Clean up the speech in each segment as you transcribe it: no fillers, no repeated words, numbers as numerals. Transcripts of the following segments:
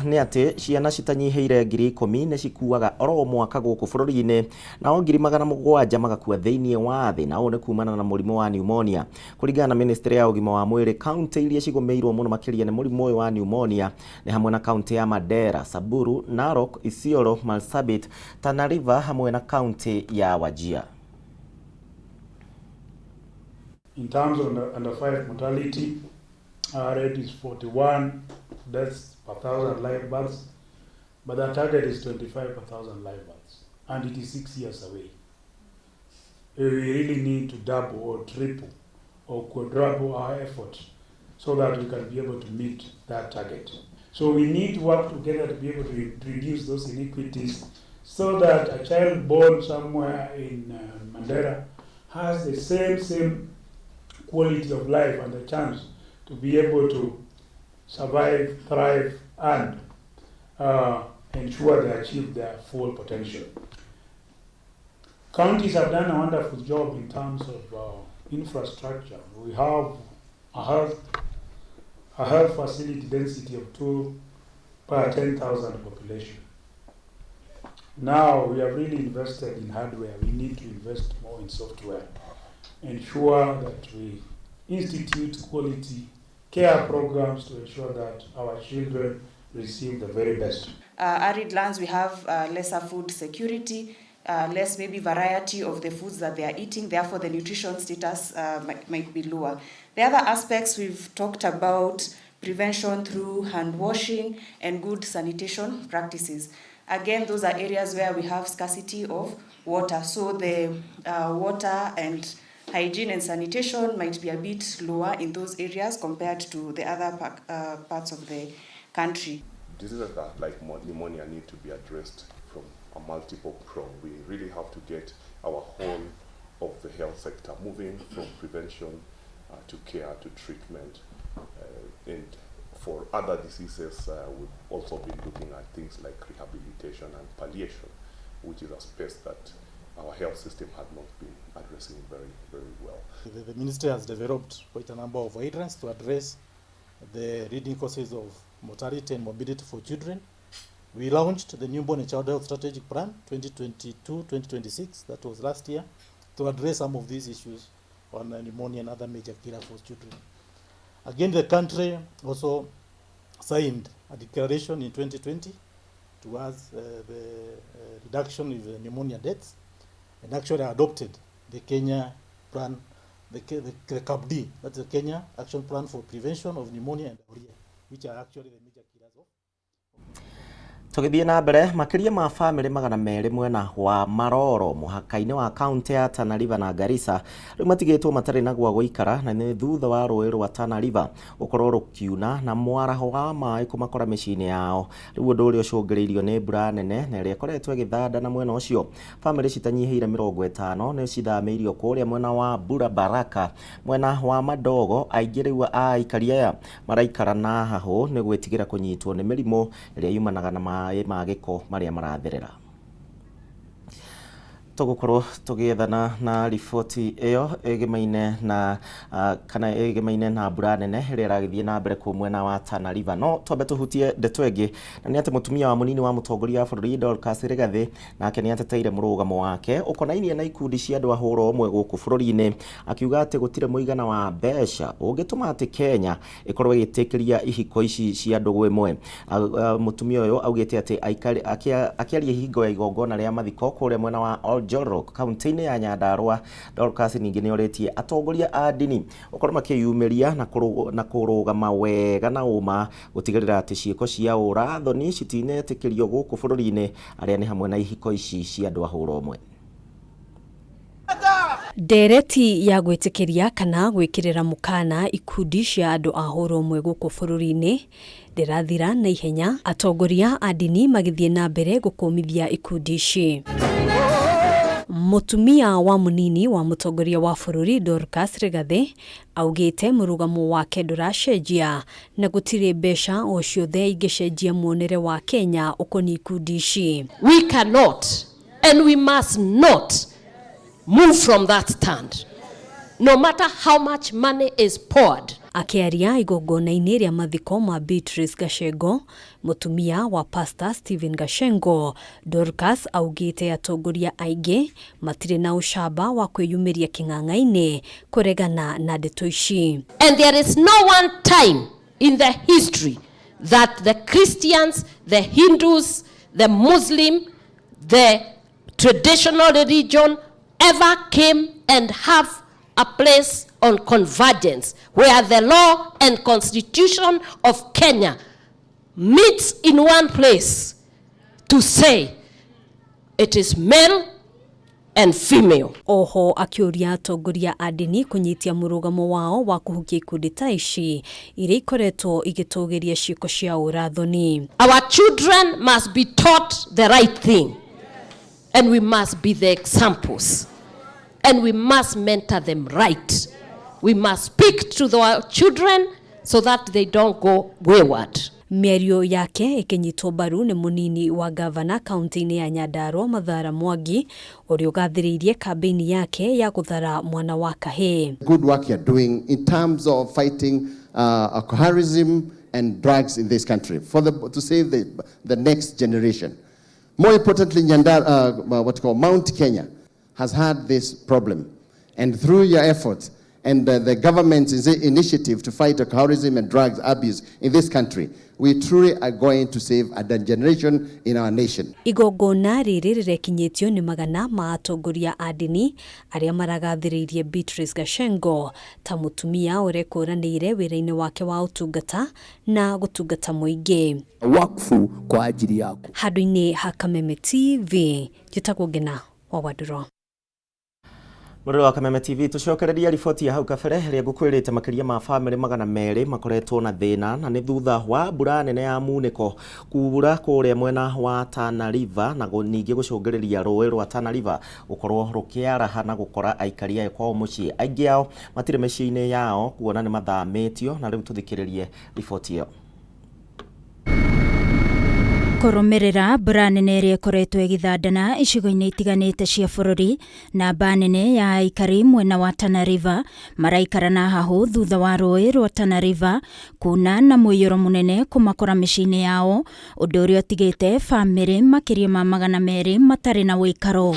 Nĩ atĩ ciana citanyihĩire 10,000 nĩ cikuaga oro mwaka gũkũ bũrũri-inĩ, nao 700,000 magakua thĩinĩ wa thĩ, na ũũ nĩ kumana na mũrimũ wa pneumonia. Kũringana na ministry ya ũgima wa mwĩrĩ, kauntĩ iria cigũmĩirwo mũno makĩria nĩ mũrimũ ũyũ wa pneumonia nĩ hamwe na kauntĩ ya Mandera, Samburu, Narok, Isiolo, Marsabit, Tana River hamwe na kauntĩ ya Wajir. In terms of under 5 mortality, our rate is 41 deaths per thousand live births, but the target is 25 per thousand live births, and it is 6 years away. We really need to double or triple or quadruple our effort so that we can be able to meet that target. So we need to work together to be able to reduce those inequities so that a child born somewhere in Mandera has the same quality of life and the chance to be able to survive, thrive, and ensure they achieve their full potential. Counties have done a wonderful job in terms of infrastructure. We have a health facility density of 2 per 10,000 population. Now we have really invested in hardware. We need to invest more in software. Ensure that we institute quality care programs to ensure that our children receive the very best. Arid lands, we have lesser food security, less maybe variety of the foods that they are eating, therefore the nutrition status might be lower. The other aspects we've talked about: prevention through hand washing and good sanitation practices. Again, those are areas where we have scarcity of water. So the water and hygiene and sanitation might be a bit lower in those areas compared to the other parts of the country. Diseases that like pneumonia need to be addressed from a multiple prong. We really have to get our whole of the health sector moving from prevention to care to treatment. And for other diseases, we've also been looking at things like rehabilitation and palliation, which is a space that our health system had not been addressing very, very well. The ministry has developed quite a number of guidelines to address the leading causes of mortality and morbidity for children. We launched the Newborn and Child Health Strategic Plan 2022-2026, that was last year, to address some of these issues on pneumonia and other major killers for children. Again, the country also signed a declaration in 2020 towards the reduction of the pneumonia deaths and actually adopted the Kenya plan, the KAPD, that's the Kenya Action Plan for Prevention of Pneumonia and Diarrhea, which are actually the major killers of Tũgĩthiĩ na mbere, makĩria ma bamĩrĩ 200 mwena wa Maroro mũhaka-inĩ wa kaũntĩ ya Tana River na Garissa rĩu matigĩtwo matarĩ na gwa gũikara, na nĩ thutha wa rũĩ rwa Tana River gũkorwo rũkiuna na mwaraho wa maĩ kũmakora mĩciĩ-inĩ yao. Rĩu ũndũ ũrĩa ũcũngĩrĩirio nĩ mbura nene na ĩrĩa ĩkoretwo ĩgĩthanda na mwena ũcio. Bamĩrĩ citanyihĩire 50 nĩ cithamĩirio kũrĩa mwena wa Bura Baraka, mwena wa Madogo. Aingĩ rĩu a aikari aya maraikara na hahũ nĩ gwĩtigĩra kũnyitwo nĩ mĩrimũ ĩrĩa yumanaga na maĩ ma gĩko marĩa maratherera. Tũgũkorwo tũgĩethana na riboti ĩyo ĩgĩmaine na kana ĩgĩmaine na mbura nene ĩrĩa ĩragĩthiĩ na mbere kũu mwena wa Tana River. No twambe tũhutie ndeto ĩngĩ, na nĩ atĩ mũtumia wa mũnini wa mũtongoria wa bũrũri Dorcas Rigathi nake nĩ ateteire mũrũgamo wake ũkonainie na ikundi cia andũ a hũra ũmwe gũkũ bũrũri-inĩ, akiuga atĩ gũtirĩ mũigana wa mbeca ũngĩtũma atĩ Kenya ĩkorwo ĩgĩtĩkĩria ihiko ici cia ndũgũ ĩmwe. Mũtumia ũyũ augĩte atĩ akĩaria hingo ya igongona rĩa mathiko kũrĩa mwena wa Oljorok, kaunti-inĩ ya Nyandarua. Dorcas ningĩ nĩ orĩtie atongoria a ndini gũkorwo makĩyumĩria na kũrũgama wega na ũma gũtigĩrĩra atĩ ciĩko cia ũra-thoni citinetĩkĩrio gũkũ bũrũri-inĩ, arĩa nĩ hamwe na ihiko ici cia andũ a hũra ũmwe. Ndereti ya gwĩtĩkĩria kana gwĩkĩrĩra mũkana ikundi cia andũ a hũra ũmwe gũkũ bũrũri-inĩ ndĩrathira na ihenya, atongoria a ndini magĩthiĩ na mbere gũkũmithia ikundi ici. Mũtumia wa mũnini wa mũtongoria wa bũrũri Dorcas Rigathi augĩte mũrũgamo wake ndũracenjia na gũtirĩ mbeca o ciothe ingĩcenjia muonere wa Kenya ũkoniĩ ikundi ici. We cannot and we must not move from that stand. No matter how much money is poured. Akĩaria igongona-inĩ rĩa mathiko ma Beatrice Gachengo, mũtumia wa Pastor Stephen Gachengo, Dorcas augĩte atongoria aingĩ matirĩ na ũcamba wa kwĩyumĩria kĩng'ang'a-inĩ kũregana na ndeto ici. And there is no one time in the history that the Christians, the Hindus, the Muslim, the traditional religion ever came and have a place on convergence where the law and constitution of Kenya meets in one place to say it is male and female. Oho akĩũria atongoria a ndini kũnyitia mũrũgamo wao wa kũhukia ikundi ta ici iria ikoretwo igĩtũgĩria ciĩko cia ũrathoni. Our children must be taught the right thing, and we must be the examples, and we must mentor them right. We must speak to our children so that they don't go wayward. Mĩario yake ĩkĩnyitwo mbaru nĩ mũnini wa gavana kaunti-inĩ ya Nyandarua Mathara Mwangi ũrĩa ũgathĩrĩirie kambĩini yake ya gũthara mwana wa kahĩĩ. Good work you're doing in terms of fighting alcoholism and drugs in this country to save the next generation. More importantly, what you call Mount Kenya has had this problem. And through your efforts and the government's initiative to fight alcoholism and drugs abuse in this country, we truly are going to save a generation in our nation. Igongona rĩrĩ rĩrekinyĩtio nĩ magana ma atongoria a ndini arĩa maragathĩrĩirie Beatrice Gachengo ta mũtumia ũrekũranĩire wĩra-inĩ wake wa ũtungata na gũtungata mũingĩ. Wakfu kwa ajili yako. Handũ-inĩ ha Kameme TV, njĩtagwo Ngina wa Wandũro. Mũrũrũ wa Kameme TV, tũcokereria riboti ya hau kabere ĩrĩa ngũkwĩrĩte makĩria ma bamĩrĩ 200 makoretwo na thĩna na nĩ thutha wa mbura nene ya munĩko kuura kũrĩa mwena wa Tana River na ningĩ gũcũngĩrĩria rũĩ rwa Tana River gũkorwo rũkĩaraha na gũkora aikari ayo kwao mũciĩ. Aingĩ ao matirĩ mĩciĩ-inĩ yao kuona nĩ mathamĩtio, na rĩu tũthikĩrĩrie riboti ĩyo. Kũrũmĩrĩra mbura nene ĩrĩa ĩkoretwo ĩgĩthandana icigo-inĩ itiganĩte cia bũrũri, namba nene ya aikari mwena wa Tana River maraikara na hahũ thutha wa rũĩ rwa Tana River kuna na mũiyũro mũnene kũmakora mĩciĩ-inĩ yao, ũndũ ũrĩa ũtigĩte bamĩrĩ makĩria ma 200 matarĩ na ũikaro.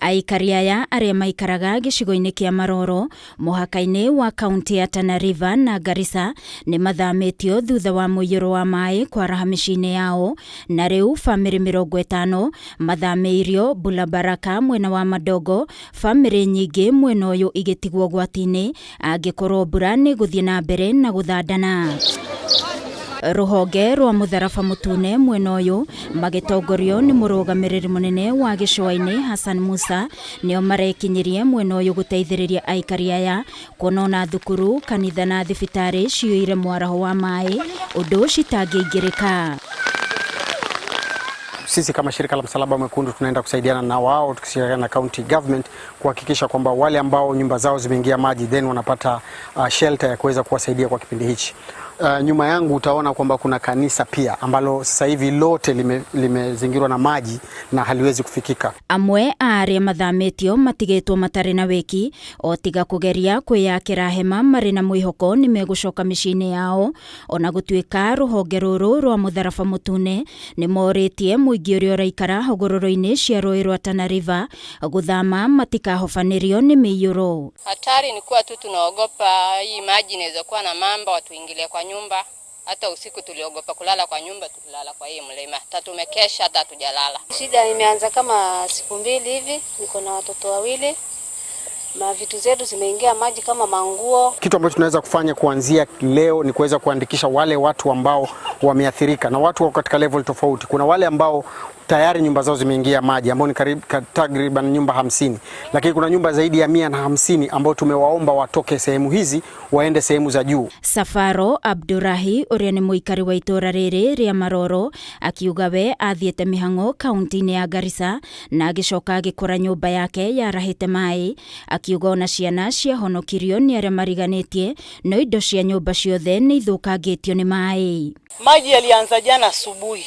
Aikari aya arĩa maikaraga gĩcigo-inĩ kĩa Maroro mũhaka-inĩ wa kaunti ya Tana River na Garissa nĩ mathamĩtio thutha wa mũiyũro wa maĩ kwaraha mĩciĩ-inĩ yao, na rĩu bamĩrĩ 50 mathamĩirio Bulabaraka mwena wa Madogo, bamĩrĩ nyingĩ mwena ũyũ igĩtigwo ũgwati-inĩ angĩkorwo mbura nĩ gũthiĩ na mbere na gũthandana. Rũhonge rwa mũtharaba mũtune mwena ũyũ magĩtongorio nĩ mũrũgamĩrĩri mũnene wa gĩcũa-inĩ Hassan Musa nĩo marekinyirie mwena ũyũ gũteithĩrĩria aikari aya kuona ona thukuru, kanitha na thibitarĩ ciyũire mwaraho wa maĩ ũndũ citangĩingĩrĩka. Sisi kama shirika la Msalaba Mwekundu tunaenda kusaidiana na wao tukishirikiana na county government kuhakikisha kwamba wale ambao nyumba zao zimeingia maji then wanapata shelter ya kuweza kuwasaidia kwa kipindi hichi. Nyuma yangu utaona kwamba kuna kanisa pia ambalo sasa hivi lote limezingirwa na maji na haliwezi kufikika. Amwe a arĩa mathamĩtio matigĩtwo matarĩ na wĩki o tiga kũgeria kwĩyakĩra hema marĩ na mwĩhoko nĩ megũcoka mĩciĩ-inĩ yao, ona gũtuĩka rũhonge rũrũ rwa mũtharaba mũtune nĩ morĩtie mũingĩ ũrĩa ũraikara hũgũrũrũ-inĩ cia rũĩ rwa Tana River gũthama matikahobanĩrio nĩ mĩiyũro. Hatari ni kuwa tu tunaogopa hii maji inaweza kuwa na mamba watuingilie kwa nyumba. Hata usiku tuliogopa kulala kwa nyumba, tulilala kwa hii mlima. Hata tumekesha hata hatujalala. Shida imeanza kama siku 2 hivi, niko na watoto 2. Ma vitu zetu zimeingia maji kama manguo. Kitu ambacho tunaweza kufanya kuanzia leo ni kuweza kuandikisha wale watu ambao wameathirika, na watu wako katika level tofauti. Kuna wale ambao tayari nyumba zao zimeingia maji ambao ni takriban nyumba 50, lakini kuna nyumba zaidi ya 150 ambao tumewaomba watoke sehemu hizi waende sehemu za juu. Safaro Abdurahi ũrĩa nĩ mũikari wa itũũra rĩrĩ rĩa Maroro akiuga we athiĩte mĩhang'o kaunti-inĩ ya Garissa na agĩcoka agĩkora nyũmba yake yarahĩte maĩ, akiuga ona ciana ciahonokirio nĩ arĩa mariganĩtie no indo cia nyũmba ciothe nĩ ithũkangĩtio nĩ maĩ. Maji yalianza jana asubuhi.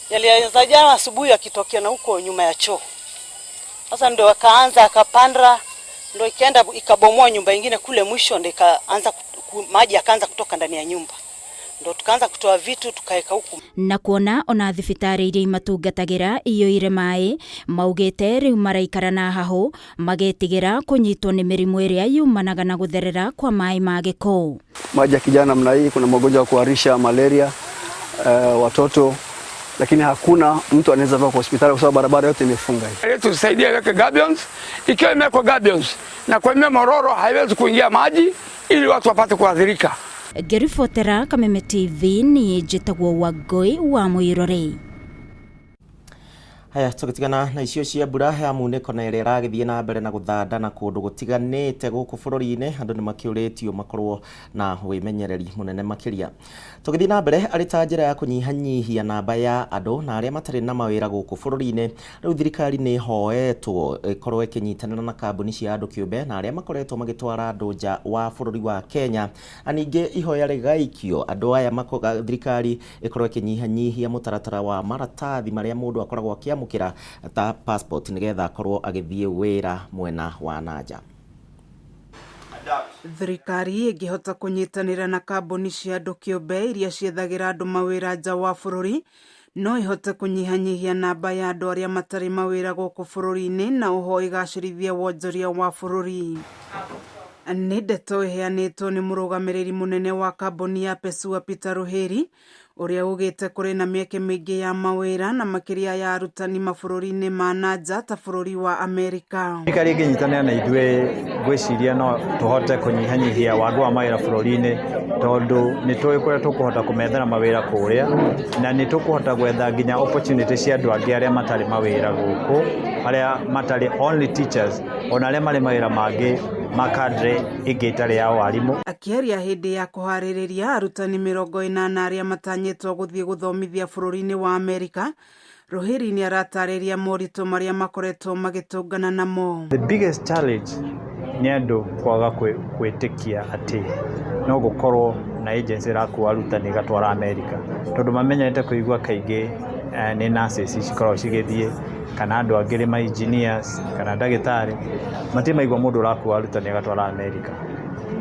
Yalianza jana asubuhi yakitokea na huko nyuma ya choo. Sasa ndio akaanza akapanda Ndo ikaenda ikabomoa nyumba ingine kule mwisho, ndo ikaanza maji yakaanza kutoka ndani ya nyumba, ndo tukaanza kutoa vitu tukaweka huku. Na kuona ona thibitarĩ iria imatungatagĩra iyũire maĩ, maugĩte rĩu maraikara na hahũ magetigĩra kũnyitwo nĩ mĩrimũ ĩrĩa yumanaga na gũtherera kwa maĩ ma gĩko. Maji yakijaa namna hii, kuna magonjwa ya kuharisha, malaria, watoto, lakini hakuna mtu anaweza kwa hospitali kwa sababu barabara yote imefunga. Tusaidie iweke gabions, ikiwa imewekwa gabions na kwa mimea mororo haiwezi kuingia maji ili watu wapate kuadhirika. Ngĩribotera Kameme TV niĩ njĩtagwo Wangũi wa Mũirũrĩ. Haya, tũgĩtigana na icio cia mbura ya munĩko na ĩrĩa ĩragĩthiĩ na mbere na gũthandana kũndũ gũtiganĩte gũkũ bũrũri-inĩ, andũ nĩ makĩũrĩtio makorwo na wĩmenyereri mũnene makĩria. Tũgĩthiĩ na mbere, arĩ ta njĩra ya kũnyihanyihia namba ya andũ na arĩa matarĩ na mawĩra gũkũ bũrũri-inĩ, rĩu thirikari nĩ ĩhoetwo ĩkorwo ĩkĩnyitanĩra na kambuni cia andũ kĩũmbe na arĩa makoretwo magĩtwara andũ nja wa bũrũri wa Kenya, na ningĩ ihoya rĩgaikio andũ aya thirikari ĩkorwo ĩkĩnyihanyihia mũtaratara wa maratathi marĩa mũndũ akoragwo akĩamũkĩra ta passport nĩgetha akorwo agĩthiĩ wĩra mwena wa nanja. Thirikari ĩngĩhota kũnyitanĩra na kambuni cia andũ kĩũmbe iria ciethagĩra andũ mawĩra nja wa bũrũri, no ĩhote kũnyihanyihia namba ya andũ arĩa matarĩ mawĩra gũkũ bũrũri-inĩ na oho ĩgacĩrithie wonjoria wa bũrũri. Nĩ ndeto ĩheanĩtwo nĩ mũrũgamĩrĩri mũnene wa kambuni ya Pesua Peter Ruhiri, ũrĩa ugĩte kũrĩ na mĩeke mĩingĩ ya mawĩra na makĩria ya arutani mabũrũri-inĩ ma nanja ta bũrũri wa Amerika. Thirikari ĩngĩnyitanĩra na ithuĩ, ngwĩciria no tũhote kũnyihanyihia wagi wa mawĩra bũrũri-inĩ, tondũ nĩ tũĩ kũrĩa tũkũhota kũmethera mawĩra kũrĩa, na nĩ tũkũhota gwetha nginya opportunity cia andũ angĩ arĩa matarĩ mawĩra gũkũ, arĩa matarĩ only teachers, ona arĩa marĩ mawĩra mangĩ ma cadre ĩngĩ ĩtarĩ ya warimũ. Akĩaria hĩndĩ ya kũharĩrĩria arutani 80 arĩa matanyĩtwo gũthiĩ gũthomithia bũrũri-inĩ wa Amerika, Ruhiri nĩ aratarĩria moritũ marĩa makoretwo magĩtũngana namo. The biggest challenge nĩ andũ kwaga kwĩtĩkia atĩ no gũkorwo na agency ĩrakua arutani ĩgatwara Amerika, tondũ mamenyerete kũigua kaingĩ nĩ nurses cikoragwo cigĩthiĩ, kana andũ angĩ ma engineers kana ndagĩtarĩ, matirĩ maigua mũndũ ũrakua arutani agatwara Amerika.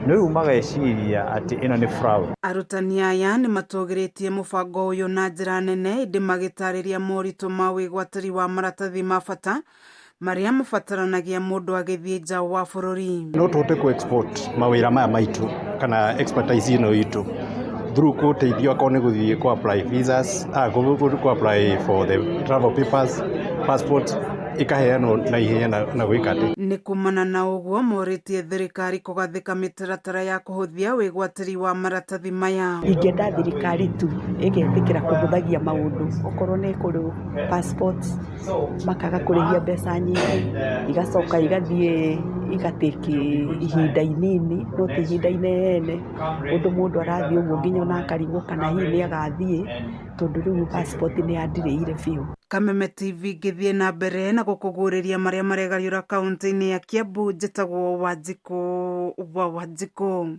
Rĩu mageciria atĩ ĩno nĩ fraud. Arutani aya nĩ matũgĩrĩtie mũbango ũyũ na njĩra nene, ĩndĩ magĩtarĩria moritũ ma wĩgwatĩri wa maratathi ma bata marĩa mabataranagia mũndũ agĩthiĩ nja wa bũrũri. No tũhote kũ export mawĩra maya maitũ kana expertise ĩno itũ through gũteithio akorwo nĩ gũthiĩ kũ apply visas, kũ apply for the travel papers, passport ikaheanwo na ihenya na gwĩka atĩ. Nĩ kumana na ũguo morĩtie thirikari kũgathĩka mĩtaratara ya kũhũthia wĩgwatĩri wa maratathi maya. Ingĩenda thirikari tu ĩgetĩkĩra kũhũthagia maũndũ, okorwo nĩ kũrĩ passport makaga kũrĩhia mbeca nyingĩ, igacoka igathiĩ igatĩki ihinda inini, no ti ihinda inene ũndũ mũndũ arathiĩ ũguo nginya ona akarigwo kana hihi nĩ agathiĩ, tondũ rĩu passport nĩ yandirĩire biũ. Kameme TV ngĩthiĩ na mbere na gũkũguũrĩria marĩa maregariũra kaunti-inĩ ya Kiambu, njĩtagwo Wanjikũ wa Wanjikũ.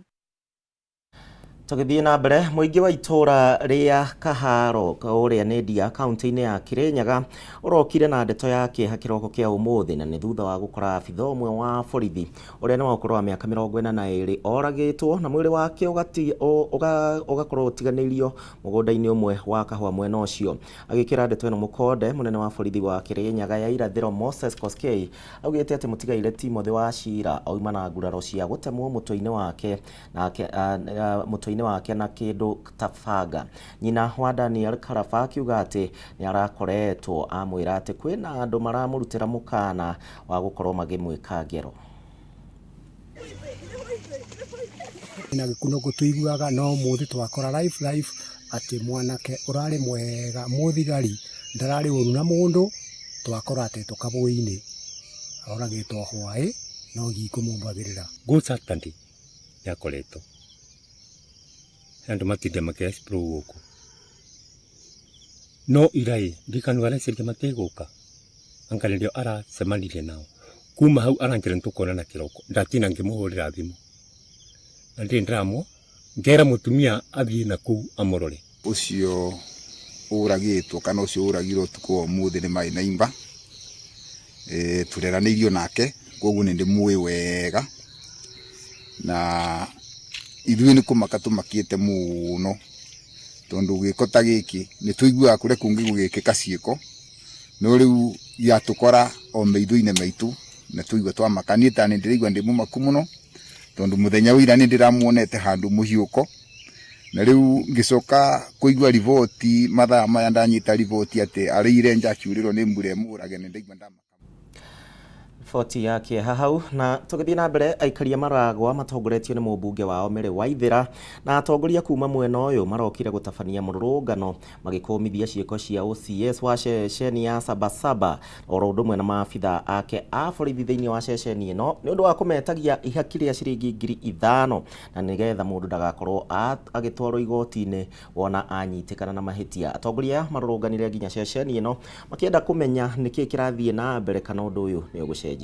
Tũgĩthiĩ na mbere, mũingĩ wa itũũra rĩa Kaharo ũrĩa nĩ Ndia kaunti-inĩ ya Kirinyaga ũrokire na ndeto ya kĩeha kĩroko kĩa ũmũthĩ, na nĩ thutha wa gũkora abitha ũmwe wa borithi ũrĩa nĩ wa ũkũrũ wa mĩaka 42 oragĩtwo na mwĩrĩ wake ũgakorwo ũtiganĩirio mũgũnda-inĩ ũmwe wa kahũa mwena ũcio. Agĩkĩra ndeto ĩno mũkonde, mũnene wa borithi wa Kirinyaga ya irathĩro Moses Koskei augĩte atĩ mũtigaire Timothy Wachira auma na nguraro cia gũtemwo mũtwe-inĩ wake mũtwe-inĩ wake na kĩndũ ta banga. Nyina wa Daniel Karaba akiuga atĩ nĩ arakoretwo amwĩra atĩ kwĩna andũ maramũrutĩra mũkana wa gũkorwo magĩmwĩka ngero. Na gĩkuno gũtũiguaga no mũthĩ twakora life atĩ mwanake ũrarĩ mwega mũthigari ndararĩ ũru na mũndũ, twakora atetwo kabũĩ-inĩ oragĩtwo hwaĩ no giko mũmbagĩrĩra. Good Saturday yakoretwo andũ matinda makĩ explore gũkũ no iraĩ ndikanu areciria matigũka anga nĩrĩo aracemanirie nao kuma hau aranjĩra nĩtũkuonana kĩroko ndatinda ngĩmũhũrĩra thimũ na ndirĩ ndĩramwo ngera mũtumia athiĩ na kũu amũrore. Ũcio ũragĩtwo kana ũcio ũragirwo ũtukũ wa ũmũthĩ nĩ marĩ na imba, tũreranĩirio nake Koguo nĩ ndĩmũĩ wega, na ithuĩ nĩ kũmaka tũmakĩte mũno, tondũ gĩko ta gĩkĩ nĩ tũiguaga kũrĩa kũngĩ gũgĩkĩka ciĩko, no rĩu gĩatũkora o maitho-inĩ maitũ na twaigua twamaka. Niĩ ta nĩ ndĩraigua ndĩ mũmaku mũno, tondũ mũthenya wa ira nĩ ndĩramuonete handũ mũhiũko, na rĩu ngĩcoka kũigua riboti mathaa maya ndanyita riboti atĩ arĩire nja akiurĩrwo nĩ mbura ĩmũrage, nĩ ndaigua ndamaka. Riboti ya kĩeha hau. Na tũgĩthiĩ na mbere, aikari a Maragwa matongoretio nĩ mũmbunge wao Mary Waithera na atongoria kuma mwena ũyũ marokire gũtabania mũrũrũngano magĩkũmithia ciĩko cia OCS wa ceceni ya Sabasaba oro ũndũ ũmwe na maabitha ake a borithi thĩinĩ wa ceceni ĩno nĩ ũndũ wa kũmetagia ihaki rĩa ciringi 5000 na nĩgetha mũndũ ndagakorwo agĩtwarwo igoti-inĩ wona anyitĩkana na mahĩtia. Atongoria aya marũrũnganire nginya ceceni ĩno makĩenda kũmenya nĩkĩ kĩrathiĩ na mbere kana ũndũ ũyũ nĩ ũgũcenjia.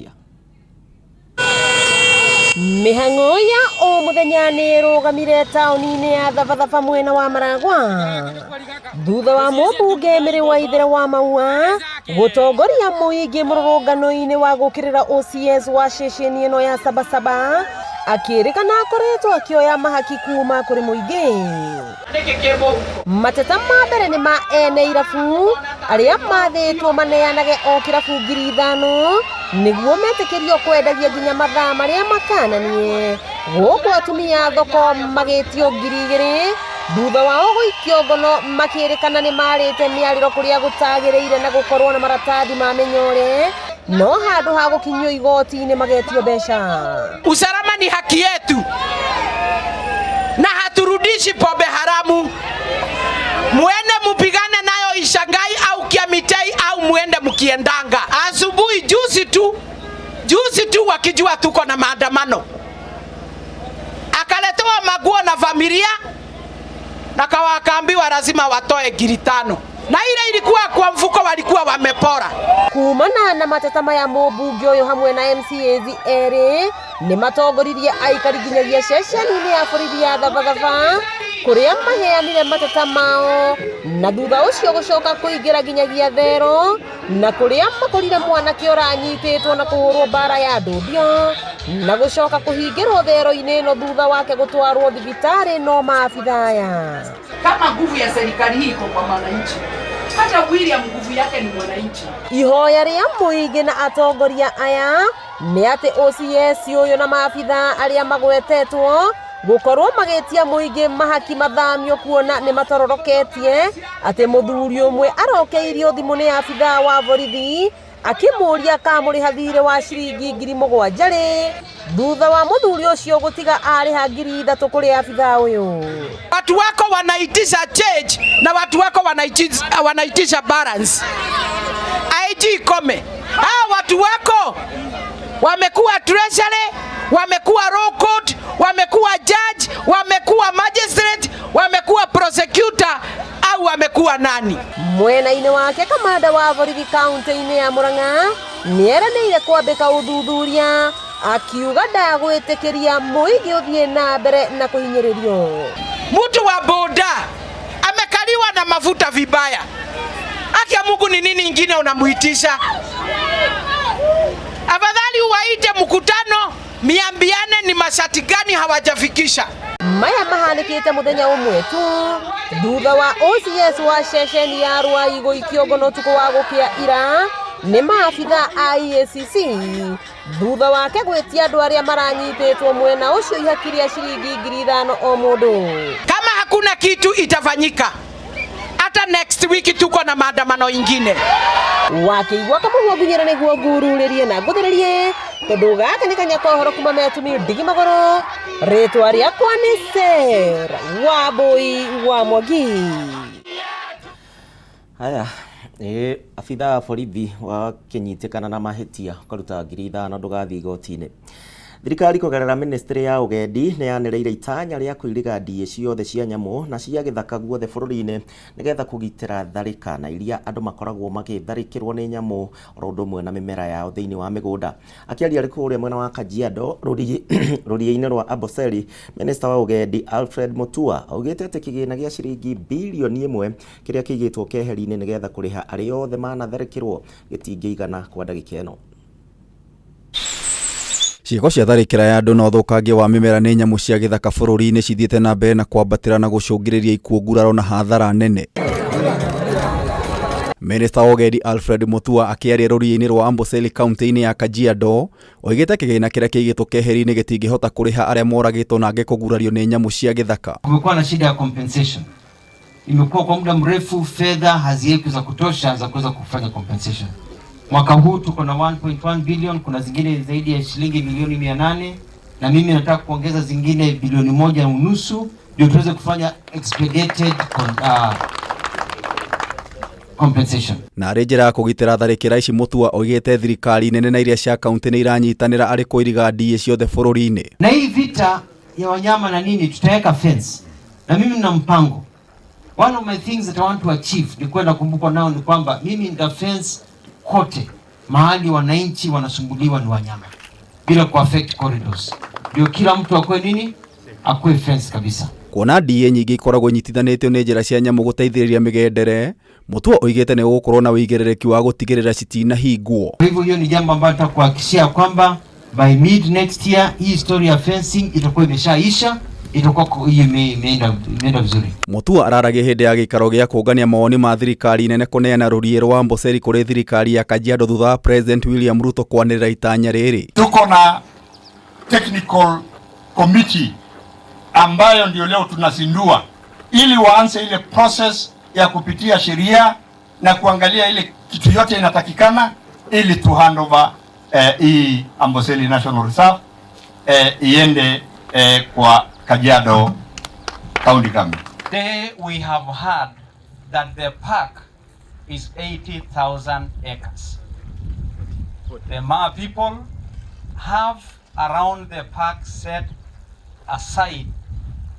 Mĩhang'o ya o mũthenya nĩ ĩrũgamire taũni-inĩ ya Thabathaba mwena wa Maragwa thutha wa mũmbunge Mary Waithera wa Maua gũtongoria mũingĩ mũrũrũngano-inĩ wa gũkĩrĩra OCS wa ceceni ĩno ya Sabasaba akĩrĩkana akoretwo akĩoya mahaki kuma kũrĩ mũingĩ. Mateta ma mbere nĩ ma ene irabu arĩa mathĩtwo maneanage o kĩrabu 5000 nĩguo metĩkĩrio kwendagia nginya mathaa marĩa makananie. Gũkũ atumia a thoko magĩtio 2000 thutha wao gũikio ngono makĩrĩkana nĩ marĩte mĩarĩro kũrĩa gũtagĩrĩire na gũkorwo na maratathi ma mĩnyore no handũ ha gũkinyio igoti-inĩ magetio mbeca. Usalama ni haki yetu na haturudishi pombe haramu. Muende mupigane nayo Ishangai au Kiamitei au muende mkiendanga. Asubuhi juzi tu wakijua tuko na maandamano, akaletewa maguo na familia na wakaambiwa lazima watoe 5000 na ile ilikuwa kwa mfuko walikuwa wamepora. Kumana na mateta maya mũmbunge ũyũ hamwe na MCAs erĩ nĩ matongoririe aikari nginyagia ceceni-inĩ ya borithi ya Thabathaba kũrĩa maheanire mateta mao na thutha ũcio gũcoka kũingĩra nginyagia Thero na kũrĩa makorire mwanake ũranyitĩtwo na kũhũrwo mbara ya ndũndio na gũcoka kũhingĩrwo thero-inĩ ĩno thutha wake gũtwarwo thibitarĩ no maabitha aya. Kama nguvu ya serikali hii iko kwa mwananchi, hata William nguvu yake ni mwananchi. Ihoya rĩa mũingĩ na atongoria aya nĩ atĩ OCS ũyũ na maabitha arĩa magwetetwo gũkorwo magĩtia mũingĩ mahaki mathamio kuona nĩ matororoketie atĩ mũthuri ũmwe arokeirio thimũ nĩ abitha wa borithi akĩmũria kamũrĩha thirĩ wa ciringi 7,000 rĩ thutha wa mũthuri ũcio gũtiga arĩha 3,000 kũrĩ abitha ũyũ. Watu wako wanaitisha change na watu wako wanaitisha balance. IG ikome. Hawa watu wako wamekuwa treasury, wamekuwa law court, wamekuwa judge, wamekuwa magistrate, wamekuwa prosecutor au wamekuwa nani? Mwena-inĩ wake kamanda wa borithi kaunti-inĩ ya Murang'a nĩeranĩire kwambĩka ũthuthuria akiuga ndagwĩtĩkĩria mũingĩ ũthiĩ na mbere na kũhinyĩrĩrio. Mtu wa boda amekaliwa na mafuta vibaya. Haki ya Mungu ni nini ingine unamuitisha? Afadhali uwaite mkutano miambiane ni mashati gani hawajafikisha. Maya mahanĩkĩte mũthenya ũmwe tu thutha wa OCS wa ceceni ya Ruai gũikio ngono ũtukũ wa gũkĩa ira nĩ maabitha a EACC thutha wake gwĩtia andũ arĩa maranyitĩtwo mwena ũcio ihaki rĩa ciringi 5,000 o mũndũ. Kama hakuna kitu itafanyika, hata next week tuko na maandamano ingine. Wakĩigua kamũhuo nginyĩra nĩguo ngururĩrie na ngũthĩrĩrie tondũ gaka nĩ kanya ka ũhoro kuma metumi ndigi magũrũ. Rĩtwa rĩakwa nĩ Sarah Wambui wa Mwangi. Haya, abitha wa borithi wakĩnyitĩkana na mahĩtia ũkaruta 5,000 ndũgathiĩ igoti-inĩ. Thirikari kũgerera ministry ya ũgendi nĩ yanĩrĩire itanya rĩa kũiriga ndiĩ ciothe cia nyamũ na cia gĩthaka guothe bũrũri-inĩ nĩgetha kũgitĩra tharĩka na iria andũ makoragwo magĩtharĩkĩrwo nĩ nyamũ oro ũndũ ũmwe na mĩmera yao thĩinĩ wa mĩgũnda. Akĩaria arĩ kũrĩa mwena wa Kajiado rũriĩ-inĩ rwa Amboseli, Minister wa ũgendi Alfred Mutua augĩte atĩ kĩgĩna gĩa ciringi 1 bilioni kĩrĩa kĩigĩtwo keheri-inĩ nĩgetha kũrĩha arĩa othe manatharĩkĩrwo gĩtingĩigana kwa ndagĩka ĩno. Ciĩko cia tharĩkĩra ya andũ na ũthũkangia wa mĩmera nĩ nyamũ cia gĩthaka bũrũri-inĩ cithiĩte na mbere na kwambatĩra na gũcũngĩrĩria ikuũ, nguraro na hathara nene. Minista wa Ũgendi Alfred Mutua akĩaria rũriĩ-inĩ rwa Amboseli kaunti-inĩ ya Kajiado oigĩte kĩgĩna kĩrĩa kĩigĩtwo keheri-inĩ gĩtingĩhota kũrĩha arĩa moragĩtwo na angĩ kũgurario nĩ nyamũ cia gĩthaka. Kumekuwa na shida ya compensation, imekuwa kwa muda mrefu, fedha haziwekwi za kutosha za kuweza kufanya compensation. Mwaka huu tuko na 1.1 billion, kuna zingine zaidi ya shilingi milioni 800, na mimi nataka kuongeza zingine bilioni 1.5 ndio tuweze kufanya expedited compensation. Na arĩ njĩra ya kũgitĩra tharĩkĩra ici Mutua oigĩte thirikari nene na iria cia kaunti nĩ iranyitanĩra arĩ kũiriga ndiĩ ciothe bũrũri-inĩ. Na hii vita ya wanyama na nini, tutaweka fence, na mimi nina mpango. One of my things that I want to achieve ni kwenda kumbukwa nao ni kwamba mimi nita fence kote mahali wananchi wanasumbuliwa ni wanyama bila ku affect corridors, ndio kila mtu akue nini, akue fence kabisa. Kuona ndiĩ nyingĩ ikoragwo inyitithanĩtio nĩ njĩra cia nyamũ gũteithĩrĩria mĩgendere, Mutua oigĩte nĩ gũgũkorwo na ũigĩrĩrĩki wa gũtigĩrĩra citinahingwo. Kwa hivyo hiyo ni jambo ambalo tutakuhakikishia kwamba by mid next year hii story ya fencing itakuwa imeshaisha, itakuwa imeenda vizuri. Mutua araragia hĩndĩ ya gĩikaro gĩa kũngania mawoni ma thirikari nene kũneana rũriĩ rwa Amboseli kũrĩ thirikari ya Kajiado thutha wa President William Ruto kwanĩrĩra itanya rĩrĩ. Tuko na technical committee ambayo ndio leo tunazindua ili waanze ile process ya kupitia sheria na kuangalia ile kitu yote inatakikana ili tu hand over hii Amboseli National Reserve iende kwa Kajiado County Government. Today we have heard that the park is 80,000 acres. The Maa people have around the park set aside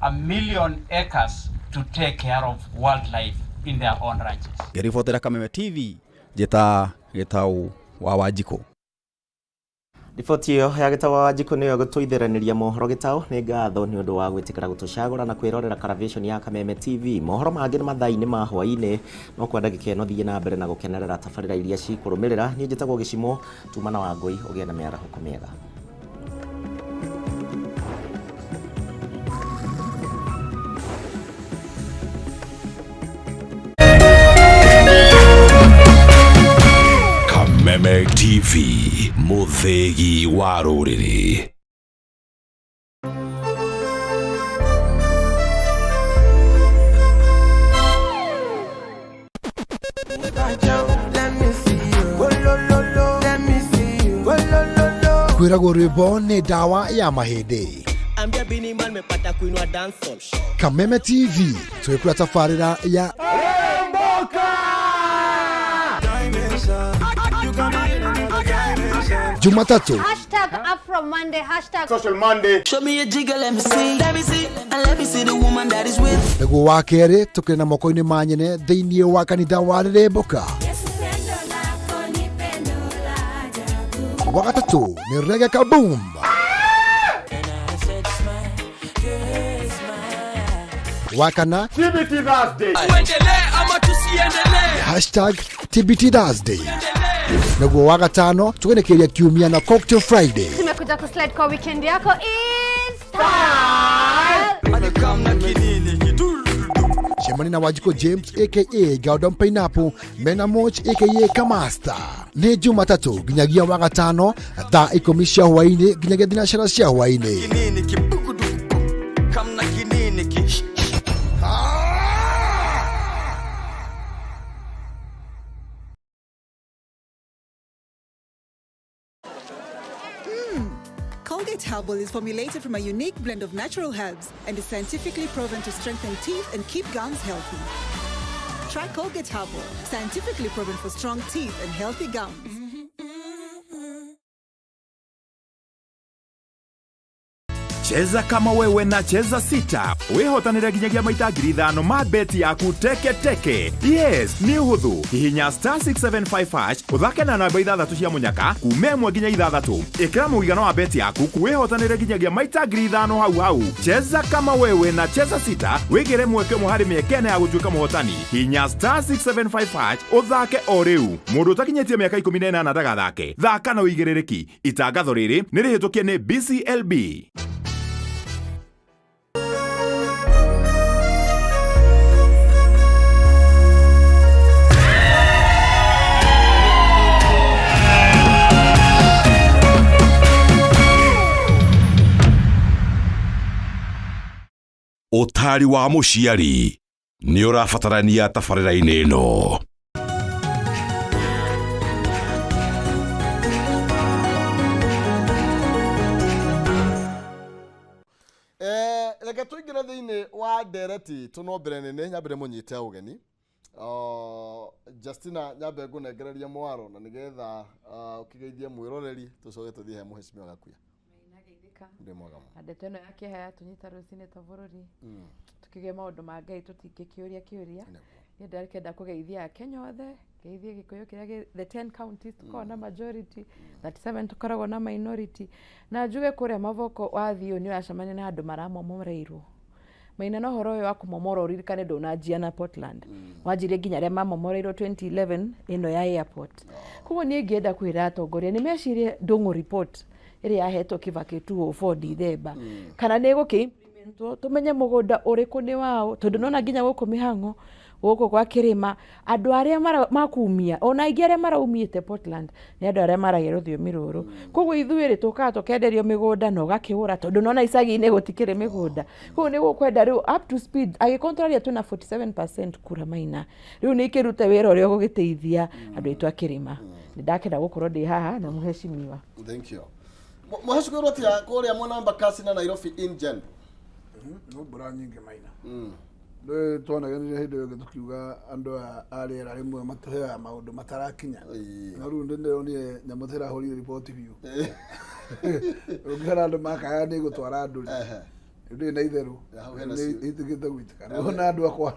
1 million acres to take care of wildlife in their own ranches. Ngĩribotera Kameme TV, njĩta Gĩtau wa Wanjikũ. Riboti ĩyo ya Gĩtau wa Wanjikũ nĩyo gũtũithĩranĩria mohoro. Gĩtau, nĩ ngatho nĩ ũndũ wa gwĩtĩkĩra gũtũcagũra na kwĩrorera Karavation ya Kameme TV. Mohoro mangĩ nĩ mathaa-inĩ ma hwaĩ-inĩ, no kwa ndagĩka ĩno thiĩ na mbere na gũkenerera tabarĩra iria cikũrũmĩrĩra. Niĩ njĩtagwo Gĩcimo Tuma na Wangũi, ũgĩe na mĩarahũko mĩega. Kameme TV, mũthĩgi wa rũrĩrĩ. Kwĩragwo rwĩmbo nĩ ndawa ya mahĩndĩ. Ambia Bini Man mepata kuinua dancehall. Kameme TV twĩkũra tabarĩra ya Jumatatu #AfroMonday, hashtag Social Monday. Show me a jigger, let me see. Let me see. And let me see the woman that is with. Nĩguo wa kerĩ tũkĩrĩ na moko-inĩ ma nyene thĩinĩ wa kanitha wa Rĩrĩmbũka. Wa gatatũ nĩ Reggae Kaboom. Wa kana TBT Thursday. Tuendelee ama tusiendelee? #TBT Thursday. Naguo wa gatano tũgenekeria kiumia na Cocktail Friday. Tumekuja kuslide kwa weekend yako is style. Cemania na Wanjikũ James aka Gordon Pineapple mena Moch aka Kamasta nĩ Jumatatũ nginyagia wa gatano thaa 10 cia hwaĩ-inĩ nginyagia thinacara cia hwaĩ-inĩ. Kamna kinini ki. Colgate Herbal is formulated from a unique blend of natural herbs and is scientifically proven to strengthen teeth and keep gums healthy. Try Colgate Herbal, scientifically proven for strong teeth and healthy gums. Cheza kama wewe na Cheza Sita wĩhotanĩre nginyagia maita 5,000 ma beti yaku teke teke. Yes, nĩ ũhũthũ. Hihinya star 675 hash ũthake na namba ithathatũ cia mũnyaka kuma 1 nginya 6. Ĩkĩra mũigana wa beti yaku wĩhotanĩre nginyagia maita 5,000 hau hau. Cheza kama wewe na Cheza Sita wĩgĩre mweke ũmwe harĩ mĩeke ĩna ya gũtuĩka mũhotani. Hihinya star 675 hash ũthake o rĩu. Mũndũ ũtakinyĩtie mĩaka 18 ndagathake. Thaka na ũigĩrĩrĩki. Itangatho rĩrĩ nĩ rĩhĩtũkie nĩ BCLB. Ũtari wa mũciari nĩ ũrabatarania tabarĩra-inĩ ĩno. Reke tũingĩre thĩinĩ wa ndereti itũ no mbere nene nyambere mũnyite ũgeni. Justina nyambe ngũnengererie mwaro na nĩgetha ũkĩgeithie mwĩroreri tũcoke tũthiĩ he mũhecimiwa Gakuya. Ndĩ mwega mũno. Na ndeto ĩno ya kĩeha yatũnyita rũcinĩ ta bũrũri tũkĩgĩa maũndũ ma Ngai tũtingĩkĩũria kĩũria. Niĩ ndakĩenda kũgeithia Akenya othe, ngeithie Gĩkũyũ kĩrĩa gĩ the 10 counties tũkoragwo na majority, 37 tũkoragwo na minority. Na njuge kũrĩa Mavoko wathiĩ ũũ nĩ ũracemania na andũ maramomoreirwo. Maina na ũhoro ũyũ wa kũmomora ũririkane ndũnanjia na Portland. Wanjirie nginya arĩa mamomoreirwo 2011 ĩno ya airport. Koguo niĩ ingĩenda kwĩra atongoria nĩ mecirie Ndung'u report ĩrĩa yahetwo Kibaki 204 Dithemba. Kana nĩ ĩgũkĩ implementwo tũmenye mũgũnda ũrĩkũ nĩ waũ, tondũ nona nginya gũkũ mĩhang'o gũkũ kwa kĩrĩma andũ arĩa makumia ona aingĩ arĩa maraumĩte Portland nĩ andũ arĩa maragia rũthiomi rũrũ. Koguo ithuĩ rĩ tũkaga tũkenderio mĩgũnda na ũgakĩgũra tondũ nona icagi-inĩ gũtikĩrĩ mĩgũnda. Koguo nĩ gũkwenda rĩu up to speed angĩkorwo tũraria twĩna 47% kura Maina, rĩu nĩ ikĩrute wĩra ũrĩa ũgũgĩteithia andũ aitũ a kĩrĩma. Nĩ ndakena gũkorwo ndĩ haha na mũhecimiwa. Thank you. Mũhecimiwa atia kũrĩa mwena wa Embakasi na Nairobi in general? No mbura nyingĩ Maina. Ndũĩ twanagenire hĩndĩ ĩyo ĩngĩ tũkiuga andũ aya a rĩera rĩmwe matũheaga maũndũ matarakinya. No rĩu nĩ ndĩronire nyamũ ta ĩrahũrire riboti biũ. Ũngĩona andũ makaya nĩ ĩgũtwara andũ rĩ. Ndĩrĩ na itherũ. Hau hena Nĩ ĩtĩkĩte gũitĩka. Rĩu ona andũ akwa